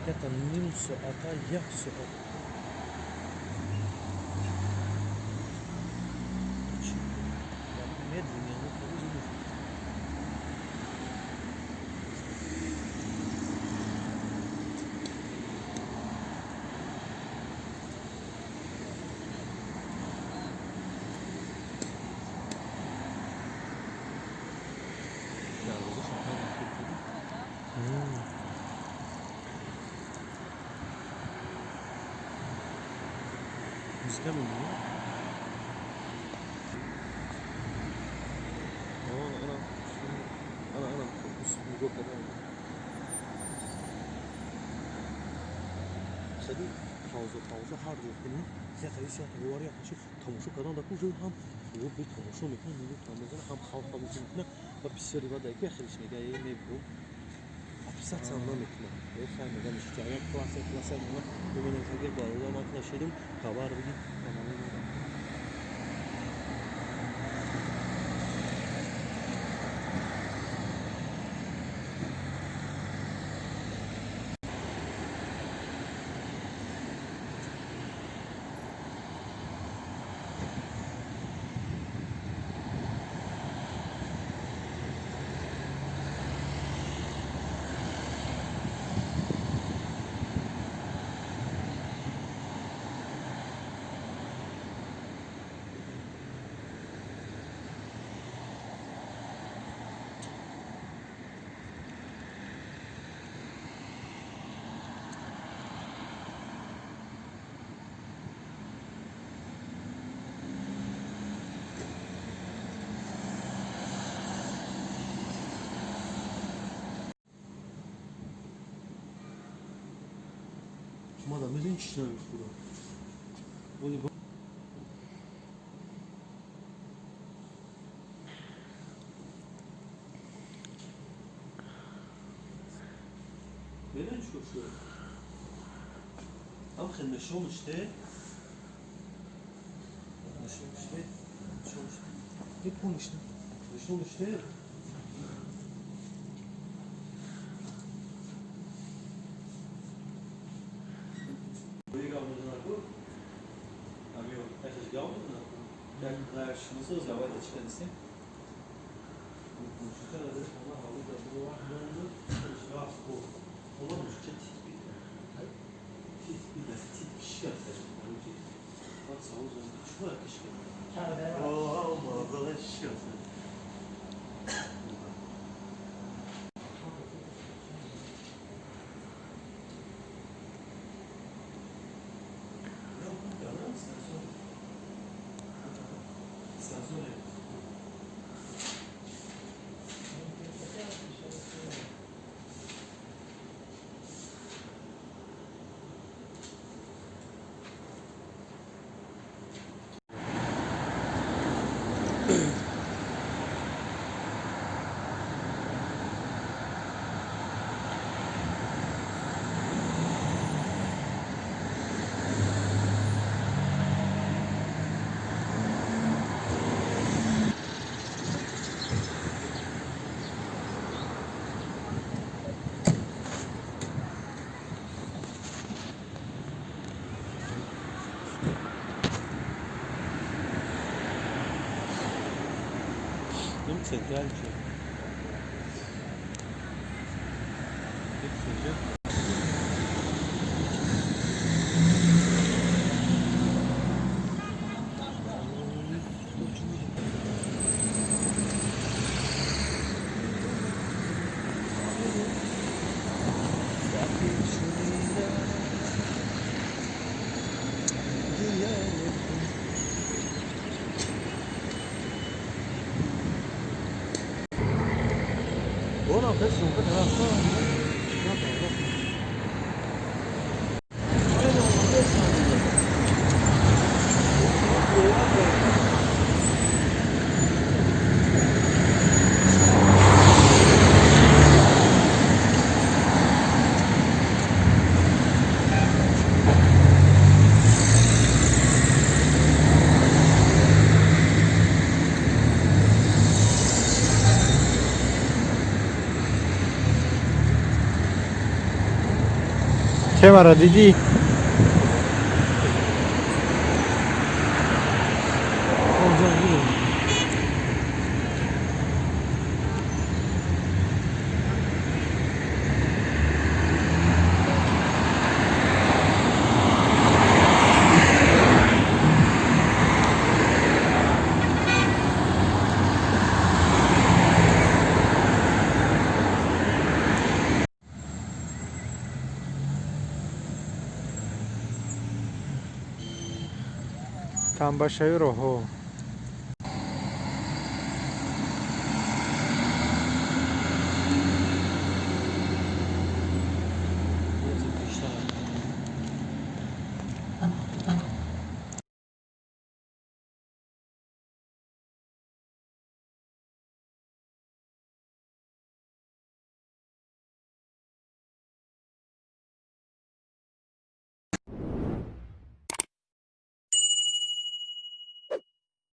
Где-то ним соата, як соат. Медленнее, ну, музыка мемонад. Ана, ана, ана, нигоҳ кардам. Хеле пауза, пауза ҳар ҷо кунем, якаи сията бовар якаши тамошо кардан дар куҷо ҳам бе тамошо мекунад, нигоҳ там мезанад, ҳам халқ тамошо мекунад ва бисёри баъд ки хелиш мега е мебурум подписаться намекунам. Хай мега мешти агар класса класса мебинем, агар бародар ман нашидум хабар биги канали. Мада медонӣ чӣ намехӯрам? Оли медонӣ чӣ шуд? Ам хел нишониште, нишониште, нишониште. Не помнишь? Нишониште. Центральче. Темара дидӣ? Тамбашави роҳҳо.